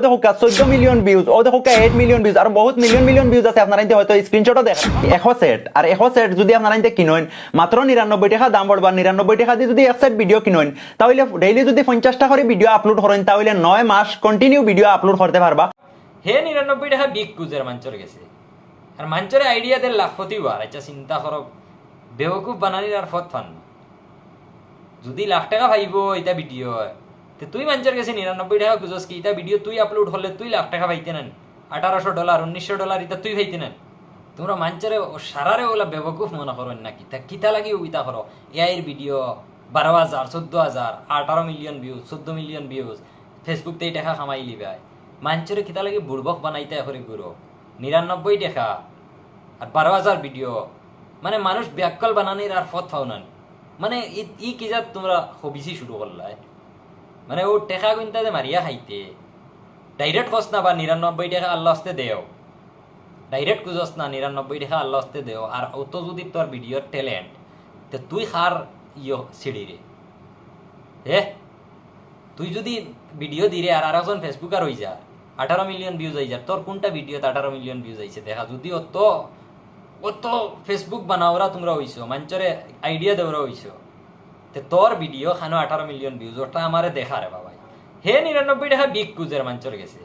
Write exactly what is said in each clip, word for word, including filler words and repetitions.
দেখউক্কা চৌদ্দ million views, ও দেখউক্কা এইট মিলিয়ন ভিউজ, আর বহুত মিলিয়ন মিলিয়ন ভিউজ আছে। আপনারা ইনতে হয়তো স্ক্রিনশটও দেখরা। একশো সেট, আর একশো সেট যদি আপনারা ইনতে কিনইন, মাত্র নিরানব্বই টেকা দাম পড়বা। নিরানব্বই টেকা দি যদি এক সেট ভিডিও কিনইন, তাইলে ডেইলি যদি পঞ্চাশটা করি ভিডিও আপলোড করইন, তাইলে নয় মাস কন্টিনিউ ভিডিও আপলোড করতে পারবা। হে নিরানব্বই টেকা ভিক খুজের মানষর গেছে, আর মানষরে আইডিয়া দের লাখপতি অওয়ার। আচ্ছা, চিন্তা করো, বেওকুফ বানানির আর পথ পান না। যদি লাখ টেকা পাইবো ইতা ভিডিও, তে তুই মানষর গেছে নিরানব্বই টেকা খুজস কি? ইতা ভিডিও তুই আপলোড করলে তুই লাখ টেকা পাইতে নানি? আঠারোশো ডলার, উনিশশো ডলার ইতা তুই পাইতে নানি? তুমরা মানষরে ও সারারে ওলা বেওকুফ মনে করইন নাকি? তা কিতা লাগি ইতা করো? এআইর ভিডিও বারো হাজার, চৌদ্দ হাজার, আঠারো মিলিয়ন ভিউজ, চৌদ্দ মিলিয়ন ভিউজ, Facebook তে টেকা কামাইলিবায়। মানষরে কিতা লাগি বুড়বক বানাইতায় করি ঘুরো? নিরানব্বই টেকা আর বারো হাজার ভিডিও, মানে মানুষ বেআক্কল বানানির আর পথ পাও না। মানে ই, ই কি জাত তুমরা খবিসি শুরু করলায়? মানে ও টেকা গুনতা যে মারিয়া খাইতে, ডাইরেক্ট কস না বা নিরানব্বই টেকা আল্লাহ আস্তে দেও, ডাইরেক্ট খুজস না, নিরানব্বই টেকা আল্লাহ আস্তে দেও। আর অত যদি তোর ভিডিওর ট্যালেন্ট, তে তুই কার ইয়ো সিঁড়ি রে? হে, তুই যদি ভিডিও দিরে আর আরেকজন Facebooker অই যা, আঠারো মিলিয়ন ভিউজ অই যা, তোর কুনটা ভিডিওত আঠারো মিলিয়ন ভিউজ আইছে দেখা? যদি অত, অত Facebook বানাওরা তুমরা অইছো, মানষরে আইডিয়া দেওরা অইছো, তে তোর ভিডিও খানো আঠারো মিলিয়ন ভিউজ, ওটা আমারে দেখা রে বাবাই। হে নিরানব্বই টেকা ভিক খুজের মানষর গেছে,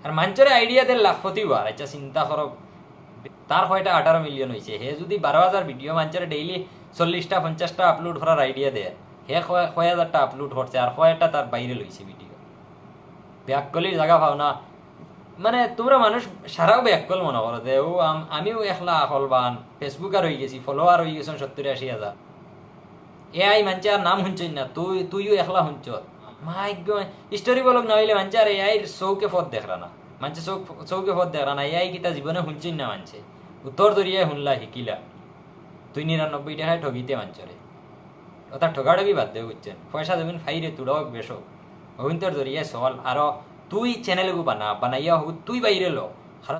আর মানষরে আইডিয়া দের লাখপতি অওয়ার। আচ্ছা, চিন্তা করো, তার কয়টা আঠারো মিলিয়ন অইছে? হে যদি বারো হাজার ভিডিও মানষরে ডেইলি চল্লিশটা পঞ্চাশটা আপলোড করার আইডিয়া দের, হে কয়, কয় হাজারটা আপলোড করছে আর কয়টা তার ভাইরাল অইছে ভিডিও? বেআক্কলির জাগা পাও না। মানে তুমরা মানুষ সারাও বেআক্কল মনে করো যে ও আম-, আমিও একলা আকলবান, Facebooker অই গেছি, ফলোয়ার অই গেছইন সত্তর আশি হাজার। এআই মানষে আর নাম হুনছইন না, তুই, তুইও একলা হুনছস। মাই গো, স্টোরি ব্লগ না অইলে মানষে আর এআইর চউখে পথ দেখরা না। মানষে চউখ, চউখে পথ দেখরা না, এআই কিতা জীবনে হুনছইন না মানষে। ও তোর জরিয়ায় হুনলা, হিকিলা। তুই নিরানব্বই টেকায় ঠগিতে মানষরে। অতা ঠগাঠগি বাদ দে, বুঝছইন? পয়সা যেগুন পাইরে তুড়া অউক বেশ অউক, অগুইন্তর জরিয়ায় চল। আরো তুই চ্যানেল এগু বানা, বানাইয়া হউ তুই ভাইরাল অ।